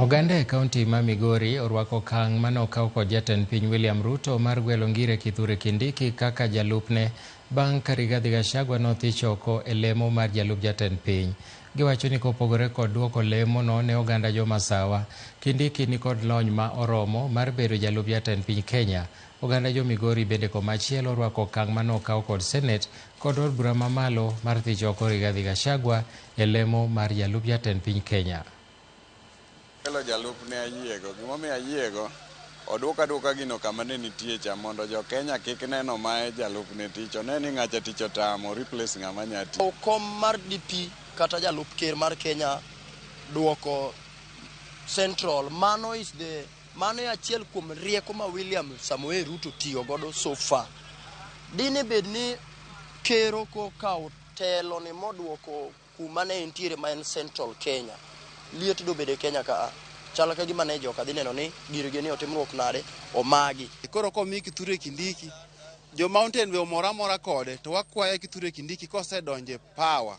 Oganda e kaunti ma Migori orwako okang' mane okaw kod jatend piny William Ruto mar gwelo Ngire Kithure Kindiki kaka jalupne bang' ka Rigathi Gachagua nothich oko e lemo mar jalup jatend piny. Giwacho ni kopogore kod duoko lemo no ne oganda jo Masawa, Kindiki ni kod lony ma oromo mar bedo jalup jatend piny Kenya. Oganda jo Migori bende komachielo orwako okang' mane okaw kod Senet kod od bura mamalo mar thich oko Rigathi Gachagua e lemo mar jalup jatend piny Kenya. Kelo jalupne ayiego. Gimomiyo ayiego, oduok aduoka gino kama ne nitie cha mondo jo Kenya kik neno mae jalupne tich. One ni ng'acha tich otamo, replace ng'ama nya tiyo. Kom mar DP kata jalup ker mar Kenya duoko Central, mano is the mano e achiel kuom rieko ma William Samoei Ruto tiyo godo so far. Dine bed ni ker ok okawo telo ni moduoko kuma ne entiere ma en Central Kenya, liet dobedo e Kenya ka a. Chal ka gima ne joka dhi neno ni girgi ni otimruok nade, omagi. Koro komi Kithure Kindiki, jo Mountain be omor amora kode, to wakwaye Kithure Kindiki kosedonje power,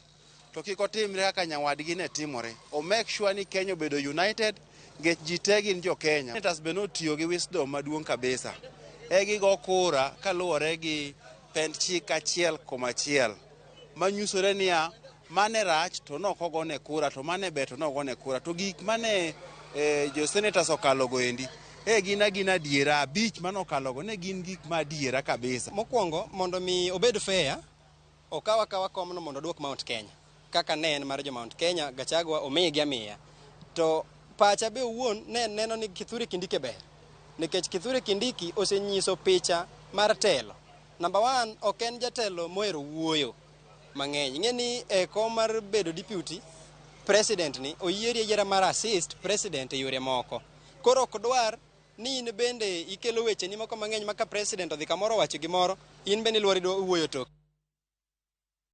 to kik otimre kaka nyawadgi ne timore. O make sure ni Kenya obedo united, nikech ji te gin jo Kenya. Senators be notiyo gi wisdom maduong' kabisa. E gigo kura kaluwore gi pend chik 1,1 manyisore niya mane rach to nokogone kura to mane ber to nogone kura to gik mane jo senators okalogo endi e gin agina adiera 5 manokalogo ne gin gik ma adiera kabisa. Mokwongo mondo mi obed fair, okaw akawa komno mondo oduok Mount Kenya kaka ne en mar jo Mount Kenya. Gachagua omigi amiya to pacha be owuon ne neno ni Kithure Kindiki ber nikech Kithure Kindiki osenyiso picha mar telo. Number one, ok en jatelo mohero wuoyo mang'eny. Ing'e ni e kom mar bedo deputy president ni oyieri ayiera mar assist president e yore moko. Koro ok dwar ni in bende ikelo wecheni moko mang'eny ma ka president odhi kamoro owacho gimoro, in bende iluoro wuoyo tok.